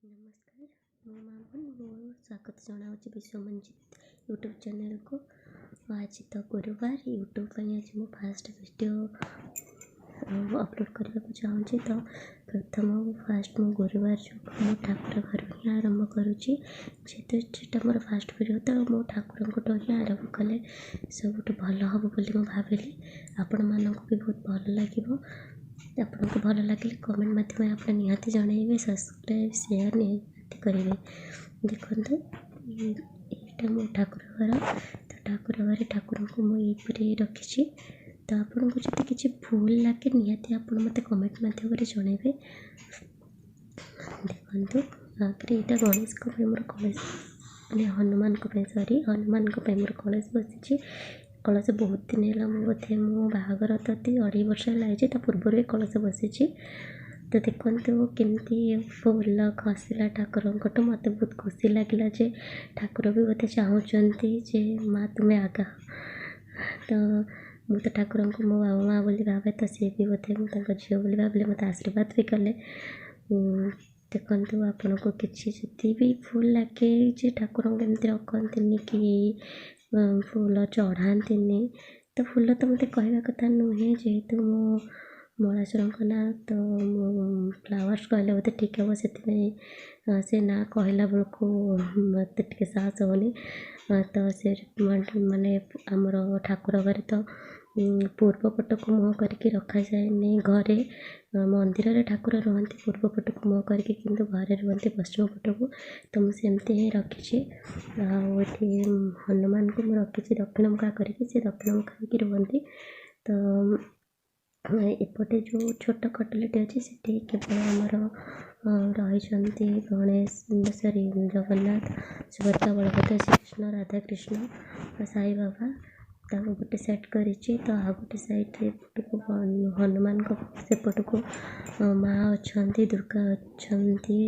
ନମସ୍କାର, ମୁଁ ମାମୁନ। ମୁଁ ସ୍ୱାଗତ ଜଣାଉଛି ବିଶ୍ୱମଞ୍ଜିତ ୟୁଟ୍ୟୁବ୍ ଚ୍ୟାନେଲ୍କୁ। ଆଜି ତ ଗୁରୁବାର, ୟୁଟ୍ୟୁବ୍ ପାଇଁ ଆଜି ମୁଁ ଫାଷ୍ଟ ଭିଡ଼ିଓ ଅପଲୋଡ଼୍ କରିବାକୁ ଚାହୁଁଛି। ତ ପ୍ରଥମ ଫାଷ୍ଟ ମୁଁ ଗୁରୁବାର ଯୋଗୁଁ ମୁଁ ଠାକୁର ଘରୁ ହିଁ ଆରମ୍ଭ କରୁଛି। ଯେହେତୁ ସେଟା ମୋର ଫାଷ୍ଟ ଭିଡ଼ିଓ, ତ ମୁଁ ଠାକୁରଙ୍କଠୁ ହିଁ ଆରମ୍ଭ କଲେ ସବୁଠୁ ଭଲ ହେବ ବୋଲି ମୁଁ ଭାବିଲି। ଆପଣମାନଙ୍କୁ ବି ବହୁତ ଭଲ ଲାଗିବ। ଆପଣଙ୍କୁ ଭଲ ଲାଗିଲେ କମେଣ୍ଟ ମାଧ୍ୟମରେ ଆପଣ ନିହାତି ଜଣାଇବେ, ସବସ୍କ୍ରାଇବ୍, ସେୟାର ନିହାତି କରିବେ। ଦେଖନ୍ତୁ, ଏଇଟା ମୋ ଠାକୁର ଘର। ତ ଠାକୁର ଘରେ ଠାକୁରଙ୍କୁ ମୁଁ ଏଇପରି ରଖିଛି। ତ ଆପଣଙ୍କୁ ଯଦି କିଛି ଭୁଲ ଲାଗେ, ନିହାତି ଆପଣ ମୋତେ କମେଣ୍ଟ ମାଧ୍ୟମରେ ଜଣାଇବେ। ଦେଖନ୍ତୁ, ଆଗରେ ଏଇଟା ଗଣେଶଙ୍କ ପାଇଁ ମୋର କଳସ, ମାନେ ହନୁମାନଙ୍କ ପାଇଁ, ସରି, ହନୁମାନଙ୍କ ପାଇଁ ମୋର କଳସ ବସିଛି। କଳସ ବହୁତ ଦିନ ହେଲା, ମୁଁ ବୋଧେ ମୋ ବାହାଘର ତ 2.5 ବର୍ଷ ହେଲା ହେଇଛି, ତା ପୂର୍ବରୁ ଏ କଳସ ବସିଛି। ତ ଦେଖନ୍ତୁ କେମିତି ଫୁଲ ଖସିଲା ଠାକୁରଙ୍କଠୁ। ମୋତେ ବହୁତ ଖୁସି ଲାଗିଲା ଯେ ଠାକୁର ବି ବୋଧେ ଚାହୁଁଛନ୍ତି ଯେ ମା ତୁମେ ଆଗାଅ। ତ ମୁଁ ତ ଠାକୁରଙ୍କୁ ମୋ ବାବା ମା ବୋଲି ଭାବେ, ତ ସିଏ ବି ବୋଧେ ମୁଁ ତାଙ୍କ ଝିଅ ବୋଲି ଭାବିଲେ, ମୋତେ ଆଶୀର୍ବାଦ ବି କଲେ। ଦେଖନ୍ତୁ, ଆପଣଙ୍କୁ କିଛି ଯଦି ବି ଭୁଲ ଲାଗେ ଯେ ଠାକୁରଙ୍କୁ ଏମିତି ରଖନ୍ତିନି କି ଫୁଲ ଚଢ଼ାନ୍ତିନି, ତ ଫୁଲ ତ ମୋତେ କହିବା କଥା ନୁହେଁ, ଯେହେତୁ ମୁଁ ମଳାସୁରଙ୍କ ନାଁ, ତ ମୁଁ ଫ୍ଲାୱାର୍ସ କହିଲେ ବୋଧେ ଠିକ୍ ହେବ। ସେଥିପାଇଁ ସେ ନାଁ କହିଲା ବେଳକୁ ମୋତେ ଟିକେ ସାହସ ହେଉନି। ତ ସେ ମାନେ ଆମର ଠାକୁର ଘରେ ତ ପୂର୍ବ ପଟକୁ ମୁହଁ କରିକି ରଖାଯାଏନି। ଘରେ, ମନ୍ଦିରରେ ଠାକୁର ରୁହନ୍ତି ପୂର୍ବ ପଟକୁ ମୁହଁ କରିକି, କିନ୍ତୁ ଘରେ ରୁହନ୍ତି ପଶ୍ଚିମ ପଟକୁ। ତ ମୁଁ ସେମିତି ହିଁ ରଖିଛି। ଆଉ ଏଠି ହନୁମାନଙ୍କୁ ମୁଁ ରଖିଛି ଦକ୍ଷିଣ ମୁଖା କରିକି, ସେ ଦକ୍ଷିଣ ମୁଖା ହେଇକି ରୁହନ୍ତି। ତ ଏପଟେ ଯେଉଁ ଛୋଟ ଖଟୁଲିଟି ଅଛି, ସେଠି କେବଳ ଆମର ରହିଛନ୍ତି ଗଣେଶ, ସରି, ଜଗନ୍ନାଥ, ସୁଭଦ୍ରା, ବଳଭଦ୍ର, ଶ୍ରୀକୃଷ୍ଣ, ରାଧାକୃଷ୍ଣ, ସାଇବାବା। ତାଙ୍କୁ ଗୋଟେ ସେଟ୍ କରିଛି। ତ ଆଉ ଗୋଟେ ସାଇଡ଼୍ରେ ଏପଟକୁ ହନୁମାନଙ୍କ ସେପଟକୁ ମା ଅଛନ୍ତି, ଦୁର୍ଗା ଅଛନ୍ତି,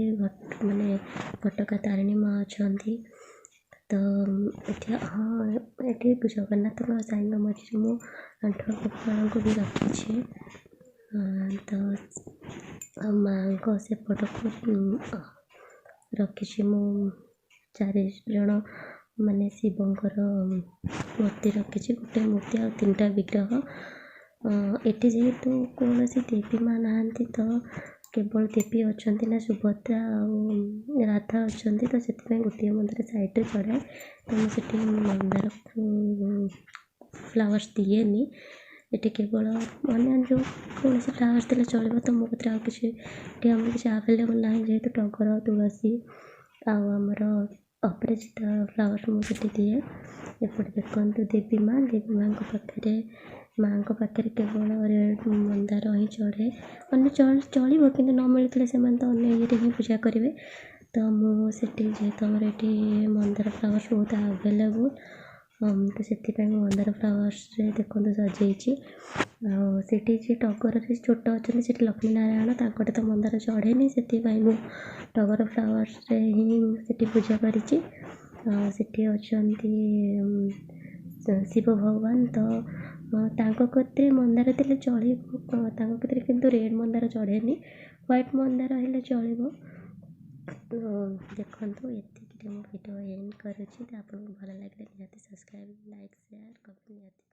ମାନେ ଘଟଗାଁ ତାରିଣୀ ମା ଅଛନ୍ତି। ତ ଏଠି, ହଁ, ଏଠି ଜଗନ୍ନାଥଙ୍କ ସାଇଙ୍କ ମଝିରେ ମୁଁ ଆଣ୍ଠୁଆ ଗୋପାଳଙ୍କୁ ବି ରଖିଛି। ତ ଆଉ ମାଆଙ୍କ ସେପଟକୁ ରଖିଛି ମୁଁ ଚାରି ଜଣ, ମାନେ ଶିବଙ୍କର ମୂର୍ତ୍ତି ରଖିଛି, ଗୋଟେ ମୂର୍ତ୍ତି ଆଉ 3ଟା ବିଗ୍ରହ। ଏଠି ଯେହେତୁ କୌଣସି ଦେବୀ ମା ନାହାନ୍ତି, ତ କେବଳ ଦେବୀ ଅଛନ୍ତି ନା ସୁଭଦ୍ରା ଆଉ ରାଧା ଅଛନ୍ତି, ତ ସେଥିପାଇଁ ଗୋଟିଏ ମନ୍ଦିର ସାଇଡ଼୍ରେ ଚଢ଼ାଏ। ତ ମୁଁ ସେଠି ମନ୍ଦାର ଫ୍ଲାୱାର୍ସ ଦିଏନି। ଏଠି କେବଳ ଅନ୍ୟ ଯେଉଁ କୌଣସି ଫ୍ଲାୱାର୍ସ ଦେଲେ ଚଳିବ। ତ ମୋ କତିରେ ଆଉ କିଛି ଏଠି ଆମର କିଛି ଆଭେଲେବୁଲ୍ ନାହିଁ, ଯେହେତୁ ଟଗର, ତୁଳସୀ ଆଉ ଆମର ଅପରାଜିତା ଫ୍ଲାୱାର୍ସ ମୁଁ ସେଠି ଦିଏ। ଏପଟେ ଦେଖନ୍ତୁ ଦେବୀ ମା, ଦେବୀ ମାଙ୍କ ପାଖରେ, ମାଆଙ୍କ ପାଖରେ କେବଳ ରେଡ଼୍ ମନ୍ଦାର ହିଁ ଚଢ଼େ। ଅନ୍ୟ ଚଳିବ, କିନ୍ତୁ ନ ମିଳୁଥିଲେ ସେମାନେ ତ ଅନ୍ୟ ଇଏରେ ହିଁ ପୂଜା କରିବେ। ତ ମୁଁ ସେଠି ଯେହେତୁ ଆମର ଏଠି ମନ୍ଦାର ଫ୍ଲାୱାର୍ସ ବହୁତ ଆଭେଲେବୁଲ୍, ତ ସେଥିପାଇଁ ମୁଁ ମନ୍ଦାର ଫ୍ଲାୱାର୍ସରେ ଦେଖନ୍ତୁ ସଜେଇଛି। ଆଉ ସେଠି ଯିଏ ଟଗରରେ ଛୋଟ ଅଛନ୍ତି, ସେଠି ଲକ୍ଷ୍ମୀ ନାରାୟଣ, ତାଙ୍କଠି ତ ମନ୍ଦାର ଚଢ଼େନି, ସେଥିପାଇଁ ମୁଁ ଟଗର ଫ୍ଲାୱାର୍ସରେ ହିଁ ସେଠି ପୂଜା କରିଛି। ଆଉ ସେଠି ଅଛନ୍ତି ଶିବ ଭଗବାନ, ତ ତାଙ୍କ କତିରେ ମନ୍ଦାର ଦେଲେ ଚଳିବ ତାଙ୍କ କତିରେ, କିନ୍ତୁ ରେଡ଼୍ ମନ୍ଦାର ଚଢ଼େନି, ହ୍ୱାଇଟ୍ ମନ୍ଦାର ହେଲେ ଚଳିବ। ଦେଖନ୍ତୁ, ଏତିକିରେ ମୁଁ ଭିଡ଼ିଓ ଏଣ୍ଡ କରୁଛି। ତ ଆପଣଙ୍କୁ ଭଲ ଲାଗିଲେ ନିହାତି ସବସ୍କ୍ରାଇବ୍, ଲାଇକ୍, ସେୟାର, କମେଣ୍ଟ ନିହାତି।